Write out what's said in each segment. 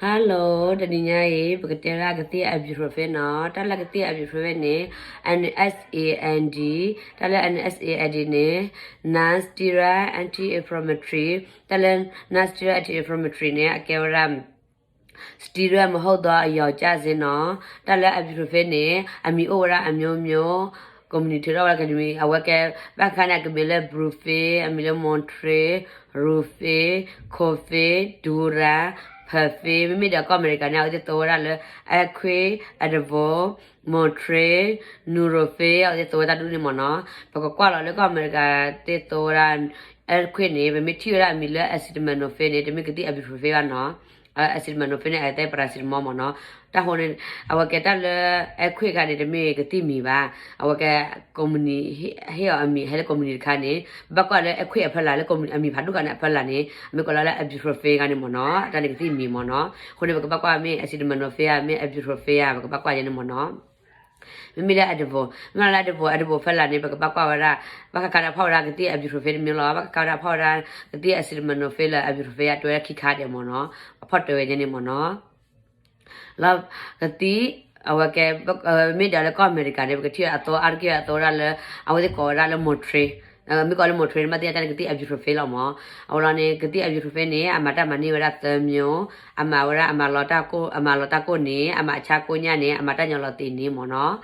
Hello, တနံၤညါအံၤ ပကတဲဒၣ်ကသံၣ် ibuprofen နီၤ. တၢ်လၢကသံၣ် ibuprofen န့ၣ် NSAID, တၢ်လၢ NSAID န့ၣ် non-steroid anti-inflammatory, တၢ်လၢ non-steroid anti-inflammatory န့ၣ် အကဲဝဲဒၣ် steroid မဟုတ်သောအရောင်ကျစေနီၤ. တၢ်လၢ ibuprofen န့ၣ် အမံၤအိၣ်ဝဲဒၣ်အမျိုးမျိုး, ကုမ္ပဏီထုးထီၣ်ဝဲဒၣ်ကမံၤ, အဝဲကဲ ဘၣ်ဃးန့ၣ် အကမ့ၢ်လၢ brufen, အမံၤလၢ Motrin, Rufen, Koffein, Dura, Perfin, မ့မ့ၢ်ဒီးကီၢ်အမဲရကၤန့ၣ် အဝဲသ့ၣ်သိဝဲဒၣ်လၢ Equate, Advil, Motrin, Nurofen, အဝဲသ့ၣ်သိဝဲတၢ်ဒူၣ်န့ၣ်မ့ၢ်နီၤ. ပကကွၢ်လီၤလၢကီၢ်အမဲရကၤသ့ၣ်သိဝဲဒၣ် Equate န့ၣ် ပမ့ၢ်ထံၣ်ဝဲဒၣ်အမံၤလၢ acetaminophen န့ၣ် တမ့ၢ်ကသံၣ် ibuprofen ဘၣ်နီၤ. အ acetaminophen န့ၣ် အကဲ paracetamol မ့ၢ်နီၤ. တၢ်ဃိန့ၣ် အဝဲကဲတၢ်လၢ Equate ခါန့ၣ် တမ့ၢ်ကသံၣ်မံၤဘၣ်. အဝဲကဲ ကုမ္ပဏီ ဟ့ၣ်အီၤအမံၤ ဟဲလၢကုမ္ပဏီတခါန့ၣ် ပဘၣ်ကွၢ်လၢ Equate အဖီလာ် လၢကုမ္ပဏီအမံၤဖးဒိၣ်ဃာ်န့ၣ်အဖီလာ်န့ၣ် အမ့ၢ်ကိးလီၤလၢ ibuprofen ခါန့ၣ်မ့ၢ်နီၤ. တၢ်န့ၣ်ကသံၣ်မံၤမ့ၢ်နီၤ. အဃိန့ၣ် ပကဘၣ်ကွၢ်မ့ၢ် acetaminophen ဧါ မ့ၢ် ibuprofen ဧါ ပကဘၣ်ကွၢ်ယဲန့ၣ်မ့ၢ်နီၤ. မ့မ့ၢ်လၢ Advil, မ့ၢ်လၢ Advil, Advil ဖီလာ်န့ၣ် ပကဘၣ်ကွၢ်ဝဲဒၣ် ဘၣ်ဃးခါန့ၣ် ဖီၣ်ဝဲဒၣ်ကသံၣ် ibuprofen တမံၤလီၤ. ဘၣ်ဃးခါဝဲဒၣ် ဖီၣ်ဝဲဒၣ်ကသံၣ် acetaminophen လၢ ibuprofen အတၢ်ဝဲဒၣ်ခံခါဒဲးမ့ၢ်နီၤ. အဖီၣ်တၢ်ဝဲယဲန့ၣ်မ့ၢ်နီၤ. လီၤကသံၣ် အဝဲကဲ မ့မ့ၢ်ဒီးလၢကီၢ်အမဲရကၤန့ၣ် ပကထံၣ်အသိအါတက့ၢ်အသိဝဲဒၣ်လၢ အဝဲသ့ၣ်ကိးဝဲဒၣ်လၢ Motrin, မ့ၢ်ကိးလၢ Motrin မ့ၢ်သ့ၣ်ညါတၢ်န့ၣ် ကသံၣ် ibuprofen လီၤမ့ၢ်. အဝဲလီၤန့ၣ် ကသံၣ် ibuprofen န့ၣ် အမၤတၢ်မၤန့ၢ်ဝဲဒၣ်သၢမျိုး, အမၤဝဲဒၣ် အမၤလီၤတၢ်ကိၢ်, အမၤလီၤတၢ်ကိၢ်န့ၣ် အမၤအဆါကိၢ်ညၣ်န့ၣ် အမၤတၢ်ညီလီၤသံးန့ၣ်မ့ၢ်နီၤ.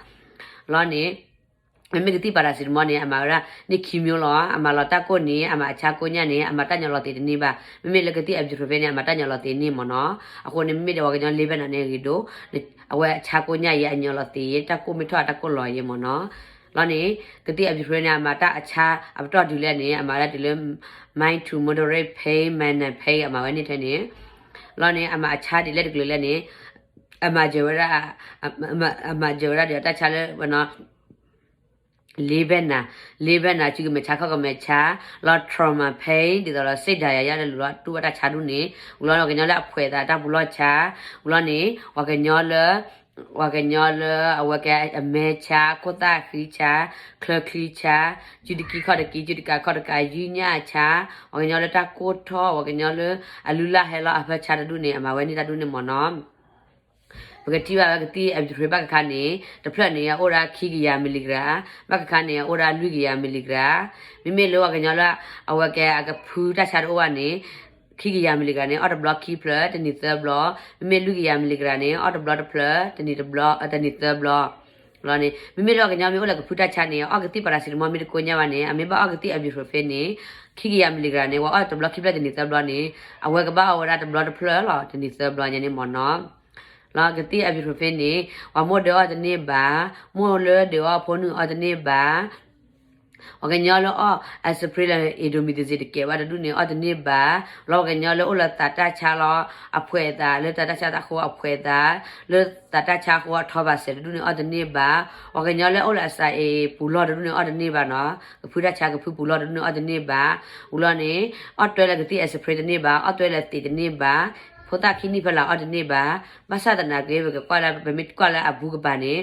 လီၤန့ၣ် မ့မ့ၢ်ကသံၣ် paracetamol န့ၣ် အမၤဝဲဒၣ်န့ၢ်ခံမျိုးလီၤ. အမၤလီၤတၢ်ကိၢ်န့ၣ် အမၤအဆါကိၢ်ညၣ်န့ၣ် အမၤတၢ်ညီလီၤသံးတန့ၢ်ဘၣ်. မ့မ့ၢ်လၢကသံၣ် ibuprofen န့ၣ် အမၤတၢ်ညီလီၤသံးန့ၢ်မ့ၢ်နီၤ. အဃိန့ၣ် မ့မ့ၢ်ဒီးပှၤကညီ လ့ဘဲနၤ န့ၣ်အဂ့ၤဒိၣ်, အဝဲအဆါကိၢ်ညၣ်အံၤ အညီလီၤသံး, တၢ်ကိၢ်မ့ၢ်ထီၣ်အတၢ်ကိၢ်လီၤယဲမ့ၢ်နီၤ. လီၤန့ၣ် ကသံၣ် ibuprofen န့ၣ် အမၤတၢ်အဆါအပတီၢ်တုၤလဲၣ်န့ၣ် အမၤဝဲဒၣ်တုၤလၢ mild to moderate pain, minor pain အမၤဝဲန့ၢ်ထဲန့ၣ်. လီၤန့ၣ် အမၤအဆါဒ်လဲၣ်တကလုာ်လဲၣ်န့ၣ် အမၤစၢၤဝဲဒၣ်, အမၤစၢၤဝဲဒၣ်ဒီးတၢ်ဆါလၢ လ့ဘဲနၤ, လ့ဘဲနၤ စုကမဲာ်ဆါ ခီၣ်ကမဲာ်ဆါ, လီၤ trauma pain ဒ်သိးဒီး စိတ်ဒဏ်ရာရ လၢလူၤလီၤတူၢ်ဘၣ်တၢ်ဆါဒူၣ်န့ၣ်, ဝံၤလီၤန့ၣ် ပှၤကညီလၢအဖှဲးသးတၢ်ပူၤလီၢ်ဆါ, ဝံၤလီၤန့ၣ် ပှၤကညီလၢ, ပှၤကညီလၢ အဝဲကဲအမဲဆါ, ခိၣ်သၣ်ဃံဆါ, ချၢချံဆါ, စုတကံခီၣ်တကံ, စုတကးခီၣ်တကး, ယုၢ်ညၣ်ဆါ, ပှၤကညီလၢတၢ်ကိၢ်ထီၣ်, ပှၤကညီလၢအလုၢ်လၢ်ဟဲလီၤအဖၢဆါတဒူၣ်န့ၣ် အမၤဝဲန့ၢ်တၢ်ဒူၣ်န့ၣ်မ့ၢ်နီၤ. ပကထံၣ်ဘၣ်ဝဲကသံၣ် ibuprofen ဘၣ်ဃးခါန့ၣ် တဖျၢၣ်န့ၣ် အအိၣ်ဒၣ်ခံကယၤ milligram, ဘၣ်ဃးခါန့ၣ် အအိၣ်ဒၣ်လွံၢ်ကယၤ milligram. မ့မ့ၢ်လၢပှၤကညီလၢ အဝဲကဲအကဖုတၢ်ဆါတအိၣ်ဘၣ်န့ၣ် ခံကယၤ milligram န့ၣ် အီၣ်တဘျီခံဖျၢၣ် တနံၤသၢဘျီ, မ့မ့ၢ်လွံၢ်ကယၤ milligram န့ၣ် အီၣ်တဘျီတဖျၢၣ် တနံၤတဘျီ, တနံၤသၢဘျီ. လီၤန့ၣ် မ့မ့ၢ်လၢပှၤကညီမ့ၢ်အိၣ်လၢကဖုတၢ်ဆါန့ၣ် အီၣ်ကသံၣ် paracetamol မ့ၢ်တကိညၢ်ဘၣ်န့ၣ် အမ့ၢ်ဘၣ်အီၣ်ကသံၣ် ibuprofen န့ၣ် ခံကယၤ milligram န့ၣ် ပှၤအီၣ်တဘျီခံဖျၢၣ် တနံၤသၢဘျီန့ၣ် အဝဲကဘၣ်အီၣ်ဝဲဒၣ်တဘျီတဖျၢၣ်လီၤ တနံၤသၢဘျီညါန့ၣ်မ့ၢ်နီၤ. လီၤကသံၣ် ibuprofen န့ၣ် ပှၤမိၢ်ဒုးအီၣ်တန့ၢ်ဘၣ်, မိၢ်လၢဒုးအီၣ်ဖိနုာ်အီၣ်တန့ၢ်ဘၣ်. ပှၤကညီလၢအီၣ် aspirin လၢ indomethacin တကဲးဘၣ်တဒူၣ်န့ၣ် အီၣ်တန့ၢ်ဘၣ်. လီၤပှၤကညီလၢအိၣ်လၢသးတၢ်ဆါလီၤ အဖှဲးသး လၢသးတၢ်ဆါသးဃိအဖှဲးသး လၢသးတၢ်ဆါဃိအထီဘၣ်စဲးတဒူၣ်န့ၣ် အီၣ်တန့ၢ်ဘၣ်. ပှၤကညီလၢအိၣ်လၢအစးအ့ပူၤလီၢ်တဒူၣ်န့ၣ် အီၣ်တန့ၢ်ဘၣ်နီၤ. ကဖုတၢ်ဆါကဖုပူၤလီၢ်တဒူၣ်န့ၣ် အီၣ်တန့ၢ်ဘၣ်. ဝံၤလီၤန့ၣ် အီၣ်တွဲလၢကသံၣ် aspirin တန့ၢ်ဘၣ်, အီၣ်တွဲလၢသံးတန့ၢ်ဘၣ်. ဖိသၣ်ခံနံၣ်ဖီလာ်အီၣ်တန့ၢ်ဘၣ်. ဘၣ်ဆၣ်သနာ်က့ ပကကွၢ်လၢ ပမ့ၢ်ကွၢ်လၢအဘူးကပၤန့ၣ်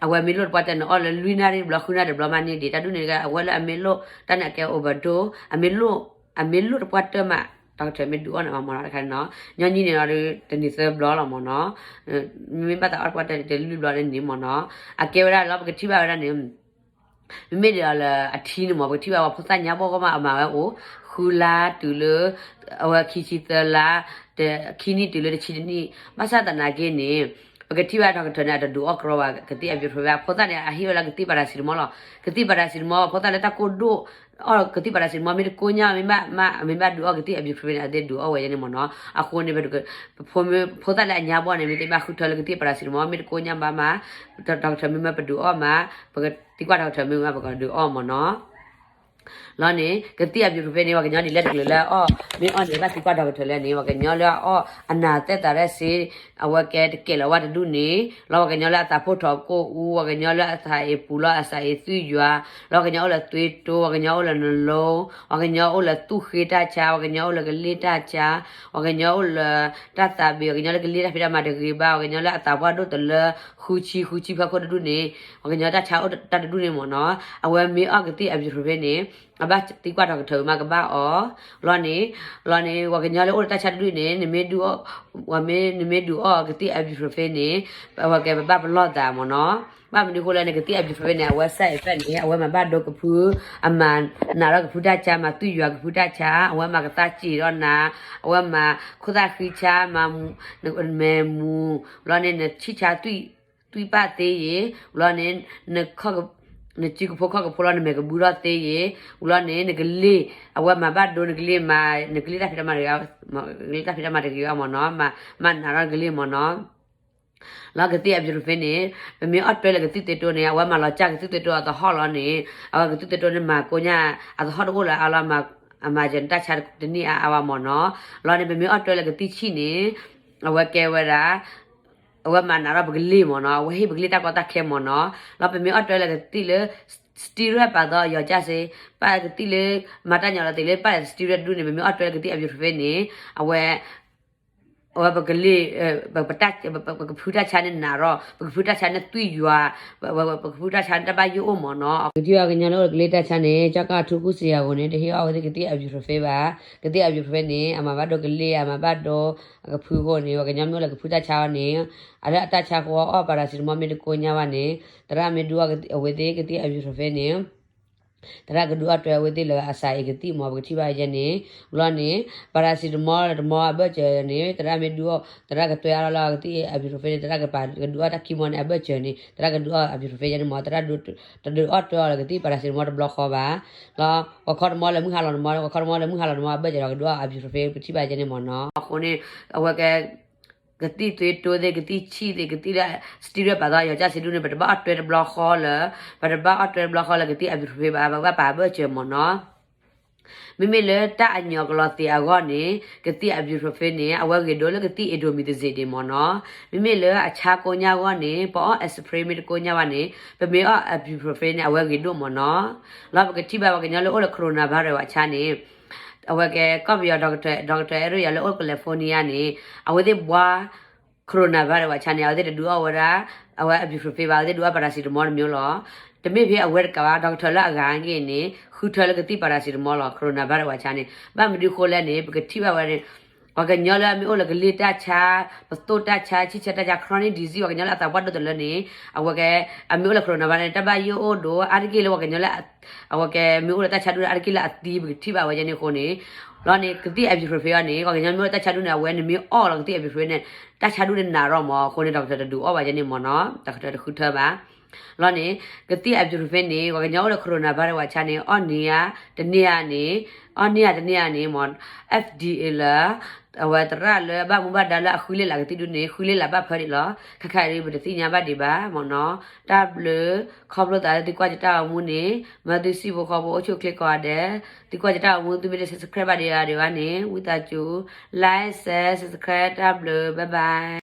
အဝဲမ့ၢ်လိၣ်တပှၢ်တၢၢ်န့ၣ် အီၣ်လၢလွံၢ်နၣ်ရံၣ်တဘျီ ဃုနၣ်တဘျီမးန့ၣ်ဒံး တၢ်ဒူၣ်န့ၣ် အဝဲလၢအမ့ၢ်လိၣ် တၢ်န့ၣ်အကဲ overdose, အမ့ၢ်လိၣ်, အမ့ၢ်လိၣ်တပှၢ်တၢၢ်မး doctor မ့ၢ်ဒုးအီၣ်န့ၣ်မ့ၢ်နီၤ တခါန့ၣ်နီၤ. ညီနုၢ်န့ၣ်ဒီး တနံၤသၢဘျီလီၤမ့ၢ်နီၤ. မ့မ့ၢ်ဘၣ်သးအီၣ်တပှၢ်တၢၢ်န့ၣ် တလွံၢ်ဘျီန့ၣ်မ့ၢ်နီၤ. အကဲဝဲဒၣ်လီၤ ပကထံၣ်ဘၣ်ဝဲဒၣ်န့ၣ် မ့မ့ၢ်ဒီးလၢအထံန့ၣ်မ့ၢ် ပကထံၣ်ဘၣ်ဝဲဖိသၣ်ညါဘီၣ်ကီၢ်မး အမၤဝဲအိၣ် ဃုလါတုၤလၢ အဝဲခံဆံသၢလါ, ခံနံၣ်တုၤလၢတဆံတနံၣ်. ဘၣ်ဆၣ်သနာ်က့န့ၣ် ပကထံၣ်ဘၣ် doctor န့ၣ် အတဒုးအီၣ်ကြီဘၣ် ကသံၣ် ibuprofen ဘၣ်. ဖိသၣ်န့ၣ် အဟ့ၣ်ဝဲလၢကသံၣ် paracetamol လီၤ. ကသံၣ် paracetamol ဖိသၣ်လၢတၢ်ကိၢ်ဒိၣ် အီၣ်ကသံၣ် paracetamol မ့ၢ်တကိညၢ် မ့ၢ်ဘၣ်မး မ့ၢ်ဘၣ်ဒုးအီၣ်ကသံၣ် ibuprofen န့ၣ် အသ့ၣ်ဒုးအီၣ်ဝဲန့ၣ်မ့ၢ်နီၤ. အဃိန့ၣ် ဖိသၣ်လၢအညါဘီၣ်န့ၣ် မ့ၢ်သ့ၣ်ဘၣ်ဃုထၢလၢကသံၣ် paracetamol မ့ၢ်တကိညၢ်ဘၣ်မး doctor မ့ၢ်မ့ၢ်ပဒုးအီၣ်မး ပကသံကွၢ် doctor မ့ၢ်မ့ၢ်ပကဒုးအီၣ်မ့ၢ်နီၤ. လီၤန့ၣ် ကသံၣ် ibuprofen န့ၣ် ပှၤကညီဒ်လဲၣ်တကလုာ်လၢအီၣ် မ့ၢ်အီၣ်န့ၣ် ဘၣ်သံကွၢ် doctor လဲၣ်န့ၣ် ပှၤကညီလၢအီၣ် အနၢ်သဲးသးရဲၣ်စ့ အဝဲကဲတကဲလၢၤဝဲတဒူၣ်န့ၣ် လီၤ ပှၤကညီလၢအသးဖှိၣ်ထီၣ်ကိၢ်အူ ပှၤကညီလၢအသးအ့ၣ်ပူၤလီၤ အသးအ့ၣ်သွံၣ်ယွၤ လီၤ ပှၤကညီအိၣ်လၢသွေးတိုး ပှၤကညီအိၣ်လၢ နှလုံး ပှၤကညီအိၣ်လၢသူၣ်ဃ့တၢ်ဆါ ပှၤကညီအိၣ်လၢကလ့ၢ်တၢ်ဆါ ပှၤကညီအိၣ်လၢတၢ်သးဘ့ၣ် ပှၤကညီလၢကလ့ၢ်တၢ်ဖံးတၢ်မၤတဂ့ၤဘၣ် ပှၤကညီလၢအသးပှၢ်ဒိၣ်တလၢ ဃုဆံ ဃုဆံဖၢခိၣ်တဒူၣ်န့ၣ် ပှၤကညီတၢ်ဆါအိၣ်တၢ်တဒူၣ်န့ၣ်မ့ၢ်နီၤ အဝဲမ့ၢ်အီၣ်ကသံၣ် ibuprofen န့ၣ် အဘၣ်သံကွၢ် doctor မးကဘၣ်အီၤ, လီၤန့ၣ်, လီၤန့ၣ် ပှၤကညီလၢအိၣ်လၢတၢ်ဆါတဒူၣ်န့ၣ် နမ့ၢ်ဒုးအီၣ်, နမ့ၢ်ဒုးအီၣ်ကသံၣ် ibuprofen န့ၣ်, အဝဲကဲပဘၣ်ပလီၢ်သးမ့ၢ်နီၤ. ဘၣ်မနုၤဃိလဲၣ်န့ၣ် ကသံၣ် ibuprofen န့ၣ် အဝဲ side effect န့ၣ် အဝဲမၤဘၣ်ဒိကဖု, အမၤနးထီၣ်ကဖုတၢ်ဆါ, မၤသွံၣ်ယွၤကဖုတၢ်ဆါ, အဝဲမၤကသါစံာ်ထီၣ်နၤ, အဝဲမၤခိၣ်သၣ်ဃံဆါ, မၤမဲာ်မူၤ, လီၤန့ၣ် နဆံၣ်ဆါသွံၣ်ပၣ်သ့ယ့ၤ, လီၤန့ၣ် နစုကဖိခီၣ်ကဖိလီၤနမဲာ်ကဘူးထီၣ်သ့ယ့ၤ, လီၤန့ၣ် နကလ့ၢ်, အဝဲမၤဘၣ်ဒိနကလ့ၢ်မး, နကလ့ၢ်တၢ်ဖံးတၢ်မၤတဂ့ၤ, ကလ့ၢ်တၢ်ဖံးတၢ်မၤတဂ့ၤအီၤမ့ၢ်နီၤ, မၤနးထီၣ်နကလ့ၢ်မ့ၢ်နီၤ. လီၤကသံၣ် ibuprofen န့ၣ် ပမ့ၢ်အီၣ်တွဲလၢကသံၣ်သ့တိန့ၣ် အဝဲမၤလီၤစၢ်ကသံၣ်သ့တိအသဟီၣ်လီၤန့ၣ် အဝဲကသံၣ်သ့တိန့ၣ် မၤကိညၣ်အသဟီၣ်တအိၣ်လၢအါလီၤ, အမၤစၢၤနတၢ်ဆါတန့ၢ်အါအါဘၣ်မ့ၢ်နီၤ. လီၤန့ၣ် ပမ့ၢ်အီၣ်တွဲလၢကသံၣ်ဆံၣ်န့ၣ် အဝဲကဲဝဲဒၣ် အဝဲမၤနးထီၣ်ပကလ့ၢ်မ့ၢ်နီၤ, အဝဲဟ့ၣ်ပကလ့ၢ်တၢ်ကီတၢ်ခဲမ့ၢ်နီၤ. လီၤပမ့ၢ်အီၣ်တွဲလၢကသံၣ်လၢ steroid ပာ်သီအယီၤကၢ်စ့, ပၢ်ကသံၣ်လၢ မၤတၢ်ညီလီၤသ့ၣ်လၢ ပၢ်လဲၤ steroid တဒူၣ်န့ၣ် ပမ့ၢ်အီၣ်တွဲလၢကသံၣ် ibuprofen န့ၣ် အဝဲ အဝဲပကလ့ၢ်, ပကဖုတၢ်ဆါန့ၣ်နးထီၣ်, ပကဖုတၢ်ဆါန့ၣ်သွံၣ်ယွၤ, ပကဖုတၢ်ဆါန့ၣ်တၢ်ဘၣ်ယိၣ်အိၣ်မ့ၢ်နီၤ. ကထံၣ်ဘၣ်ကညီလၢအိၣ်လၢကလ့ၢ်တၢ်ဆါန့ၣ် ကၠီၣ်ကၣ်အထူကူၣ်စံယၤအဂီၢ်န့ၣ် တဟ့ၣ်အီၣ်ဝဲသ့ၣ်ကသံၣ် ibuprofen ဘၣ်. ကသံၣ် ibuprofen န့ၣ် အမၤဘၣ်ဒိကလ့ၢ်, အမၤဘၣ်ဒိအကဖုအဃိန့ၣ် ပှၤကညီမ့ၢ်အိၣ်လၢကဖုတၢ်ဆါအီၤန့ၣ် အလၢအတၢ်ဆါဃိအီၣ် paracetamol မ့ၢ်တကိညါဘၣ်န့ၣ် သရၣ်မ့ၢ်ဒုးအီၣ်အဝဲသ့ၣ်ကသံၣ် ibuprofen န့ၣ် သရၣ်ကဒုးအီၣ်တွဲအဝဲသ့ၣ်လၢအစှၤအံၤကသံၣ်မ့ၢ် ပကထံၣ်ဘၣ်ယဲန့ၣ်, ဘျီန့ၣ် paracetamol တမီအဘၢၣ်စၢၤန့ၣ် သရၣ်မ့ၢ်ဒုးအီၣ် သရၣ်ကတွဲအါလီၤလၢကသံၣ် ibuprofen န့ၣ် သရၣ်ကဒုးအီၣ်တၢ်ခံမီန့ၣ် အဘၢၣ်စၢၤန့ၣ် သရၣ်ကဒုးအီၣ် ibuprofen ယဲန့ၣ်မ့ၢ် သရၣ်တဒုးအီၣ်တွဲအီၤလၢကသံၣ် paracetamol တဘျီဃီဘၣ်. လီၤ ပှၤခီတမီလၢမုၢ်ဟါလီၤတမီ, ပှၤခီတမီလၢမုၢ်ဟါလီၤတမီအဘၢၣ်စၢၤဒီးကဒုးအီၣ် ibuprofen ပထံၣ်ဘၣ်ယဲန့ၣ်မ့ၢ်နီၤ. အဃိန့ၣ် အဝဲကဲ ကသံၣ်သွံၣ်တိသ့ၣ် ကသံၣ်ဆံၣ်သ့ၣ် ကသံၣ်လၢ steroid ပာ်သီအယီၤကၢ်စ့ဒူၣ်န့ၣ် ပတဘၣ်အီၣ်တွဲတဘျီဃီလၢ, ပတဘၣ်အီၣ်တွဲတဘျီဃီလၢကသံၣ် ibuprofen ဘၣ်, ပဘၣ်ပာ်အဘၢၣ်စၢၤမ့ၢ်နီၤ. မ့မ့ၢ်လၢတၢ်အညီၣ်ကလီၤသ့ၣ်အဂီၢ်န့ၣ် ကသံၣ် ibuprofen န့ၣ် အဝဲဂ့ၤဒိၣ်လၢကသံၣ် indomethacin ဒံးမ့ၢ်နီၤ. မ့မ့ၢ်လၢအဆါကိညၣ်အဂီၢ်န့ၣ် ပအီၣ် aspirin မ့ၢ်တကိညၣ်ဘၣ်န့ၣ် ပမ့ၢ်အီၣ် ibuprofen န့ၣ် အဝဲဂ့ၤဒိၣ်မ့ၢ်နီၤ. လီၤပကထံၣ်ဘၣ်ပှၤကညီလၢအိၣ်လၢ coronavirus ဝဲဆါန့ၣ် အဝဲကဲကီၢ်ပယီၤ doctor, doctor အဲၣ်ဒိးယၤလၢအိၣ် California န့ၣ် အဝဲသ့ၣ်ဘှါ coronavirus ဝဲဆါန့ၣ် အဝဲသ့ၣ်တဒုးအီၣ်ဝဲဒၣ် အဝဲ ibuprofen ဘၣ်, အဝဲသ့ၣ်ဒုးအီၣ် paracetamol တမျိုးလီၤ. တမ့ၢ်ဖဲအဝဲတကးဘၣ် doctor လၢအဂၤက့ၤန့ၣ် ဃုထၢလၢကသံၣ် paracetamol လီၤ coronavirus ဝဲဆါန့ၣ်. ဘၣ်မနုၤဃိလဲၣ်န့ၣ် ပကထံၣ်ဘၣ်ဝဲန့ၣ် ပှၤကညီလၢအမ့ၢ်အိၣ်လၢကလ့ၢ်တၢ်ဆါ, ပသိၣ်တၢ်ဆါ, ဆံၣ်ဆါတၢ်ဆါ chronic disease ပှၤကညီလၢအသးပှၢ်ဒိၣ်တလၢန့ၣ် အဝဲကဲ အမ့ၢ်အိၣ်လၢ coronavirus န့ၣ် တၢ်ဘၣ်ယိၣ်အိၣ်ဒိၣ် အါတက့ၢ်လၢပှၤကညီလၢ အဝဲကဲမ့ၢ်အိၣ်လၢတၢ်ဆါဒူၣ်န့ၣ် အါတက့ၢ်လၢအသံ ပကထံၣ်ဘၣ်ဝဲယဲန့ၣ်အဃိန့ၣ်, လီၤန့ၣ် ကသံၣ် ibuprofen အီၤန့ၣ် ပှၤကညီမ့ၢ်အိၣ်လၢတၢ်ဆါဒူၣ်န့ၣ် အဝဲနမ့ၢ်အီၣ်လီၤကသံၣ် ibuprofen န့ၣ် တၢ်ဆါဒူၣ်န့ၣ်နးထီၣ်မ့ၢ် အဃိန့ၣ် doctor တဒုးအီၣ်ဘၣ်ယဲန့ၣ်မ့ၢ်နီၤ, doctor တဃုထၢဘၣ်. လီၤန့ၣ် ကသံၣ် ibuprofen န့ၣ် ပှၤကညီအိၣ်လၢ coronavirus ဝဲဆါန့ၣ် အီၣ်န့ၢ်ဧါ တန့ၢ်ဧါန့ၣ်, အီၣ်န့ၢ်ဧါတန့ၢ်ဧါန့ၣ်မ့ၢ် FDA လၢ အဝဲသရၣ်လၢအဘၣ်မူဘၣ်ဒါလၢအဃုလ့လးကသံၣ်ဒူၣ်န့ၣ် ဃုလ့လးဘၣ်ဖၢဒံးလီၤ. ခဲခါအံၤ ပတသ့ၣ်ညါဘၣ်ဒံးဘၣ်မ့ၢ်နီၤ. တၢ်ဘျုး ခီဖျိသးလၢသုကွၢ်ကတၢ်အီၤမူန့ၣ် မၢသုစံၣ်ဖိဃီဖိအိၣ်ဆူၣ်အိၣ်ချ့ကိးဂၤဒဲး, သုကွၢ်ကတၢ်အီၤမူ သုမ့ၢ်တ subscribe ဘၣ်ဒံးဘၣ်ဒံးဘၣ်န့ၣ် ဝံသးစူၤ like, share, subscribe တၢ်ဘျုး bye bye.